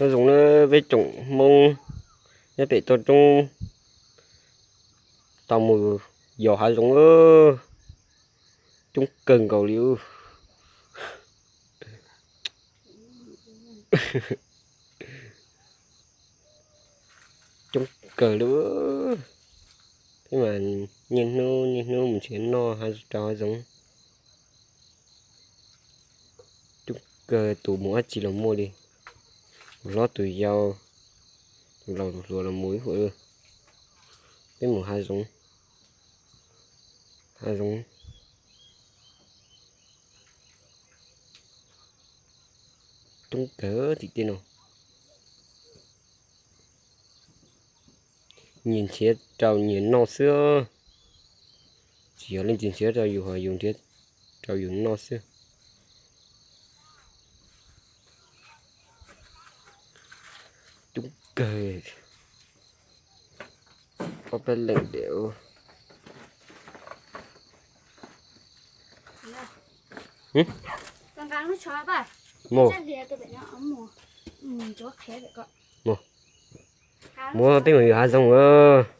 Nyob zoo na peb tsoom Hmoob nyob pem toj roob, tau mus yos hav zoov, coob kawg nkaus li. Coob kawg li. Thiab mas niaj hnub niaj hnub mus nrhiav noj rau hav zoov. Coob kawg, tus mus dab tsi los muaj li. Tus hlob tus yau, tus laus tus hluas los mus ib huam. Peb mus hav zoov, hav zoov coob kawg tim tej no. Nyias nrhiav rau nyias noj xwb. Tsis yog leej twg nrhiav rau yus, ho yus nrhiav rau yus noj xwb. Coob kawg. Ob peb leeg diam. Mus, mus, peb mus yos hav zoov os.